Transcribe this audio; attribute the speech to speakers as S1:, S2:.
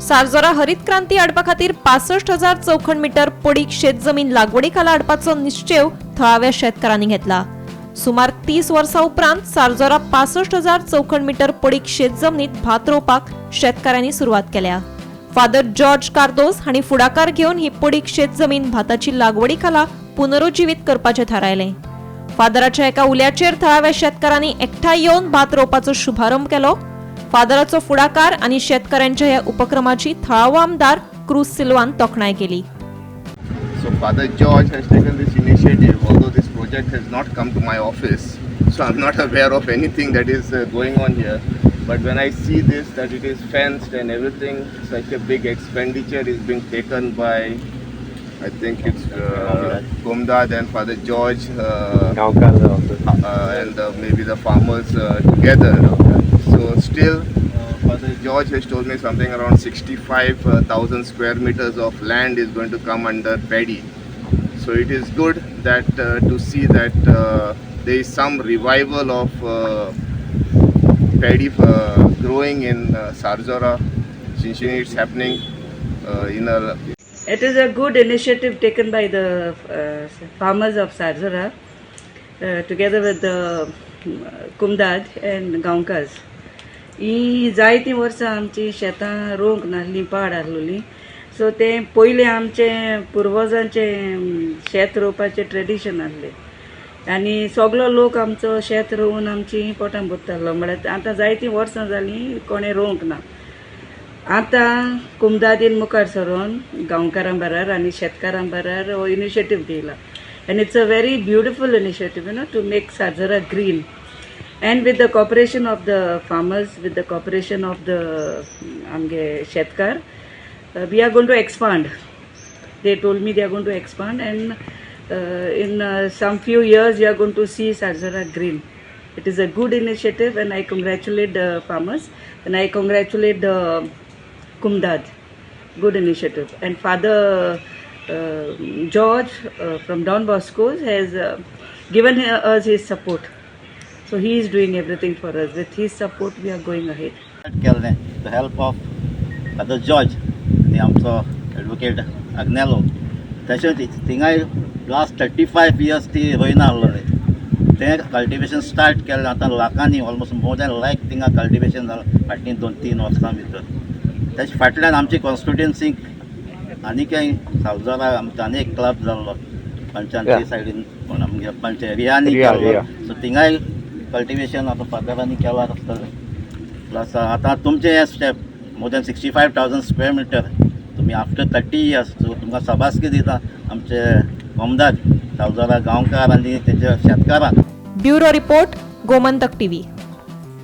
S1: सारजोरा हरित क्रांती हाडपा खातीर 65,000 चौखण मिटर पडीक शेत जमीन लागवडी खाला हाडपाचो निश्चेव थळाव्या शेतकारांनी घेतला. सुमार 30 वर्सां उपरांत सारजोरा 65,000 चौखण मिटर पडीक शेत जमनीत भात रोवपाक शेतकारांनी सुरवात केल्या. फादर जॉर्ज कार्दोज हांणी फुडाकार घेवन ही पडीक शेत जमीन भाताची लागवडी खाला पुनरुज्जीवित करपाचें थारायलें. फादराच्या एका उल्याचेर थळाव्या शेतकारांनी एकठांय येवन भात रोवपाचो शुभारंभ केलो. फादराचो फुडाकार आनी शेतकऱ्यांच्या ह्या उपक्रमाची थळावो आमदार क्रूज सिल्वान तोखणाय केली.
S2: So Father George has taken this initiative, although this project has not come to my office, so I'm not aware of anything that is going on here. But when I see this, that it is fenced and everything, such a big expenditure is being taken by, I think it's Kumdad and Father George and maybe the farmers together. So still, Father George has told me something around 65,000 square meters of land is going to come under paddy. So it is good that to see that there is some revival of paddy growing in Sarzora. Chinchinim, it's happening in a
S3: It is a good initiative taken by the farmers of Sarzora together with the Kumdad and Gaonkas. ही जायतीं वर्सां आमची शेतां रोवंक नासलीं, पाड आसलोलीं. So तें पयलीं आमचें पुर्वजांचें शेत रोवपाचें ट्रेडिशन आसलें आनी सगलो लोक आमचो शेत रोवन आमची पोटां भरतालो. म्हळ्यार आतां जायतीं वर्सां जालीं कोणें रोवंक ना. आतां कुमदादीन मुखार सरोन गांवकारां बरार आनी शेतकारां बरार हो initiative घेयला and it's a very beautiful initiative to make Sarzora green, and with the cooperation of the farmers, with the cooperation of the आमगे शेतकार, we are going to expand. They told me they are going to expand and in some few years you are going to see Sarzora green. It is a good initiative and I congratulate the farmers and I congratulate the Kumdad. Good initiative. And Father George from Don Bosco's has given us his support. So he is doing everything for us. With his support, we are going ahead.
S4: केल्लें the help of Father George आनी आमचो advocate Agnelo. तशेंच थिंगाय last 35 years ती रोयना आहलोले. तें cultivation start केलें. आतां लाखांनी, ऑलमोस्ट मोर दॅन लॅक थिंगा कल्टिवेशन जालां फाटलीं 2-3 वर्सां भितर. तेच्या फाटल्यान आमची कॉन्स्टिट्युएन्सीक आनी कांय सावजोरा आमचो आनी एक क्लब जाल्लो पंचायती सायडीन कोण आमगे पंचायत रियानी केल्लो. सो थिंगाय कल्टिवेशन आतां फादरांनी केलां आसतलें. प्लस आतां तुमचें हें step, more than 65,000 square meter तुमी आफ्टर 30 इयर्स, सो तुमकां शाबासकी दिता आमचे कोमदाद सावजोरा गांवकार आनी तेच्या शेतकारांक.
S1: Bureau report, Gomantak TV.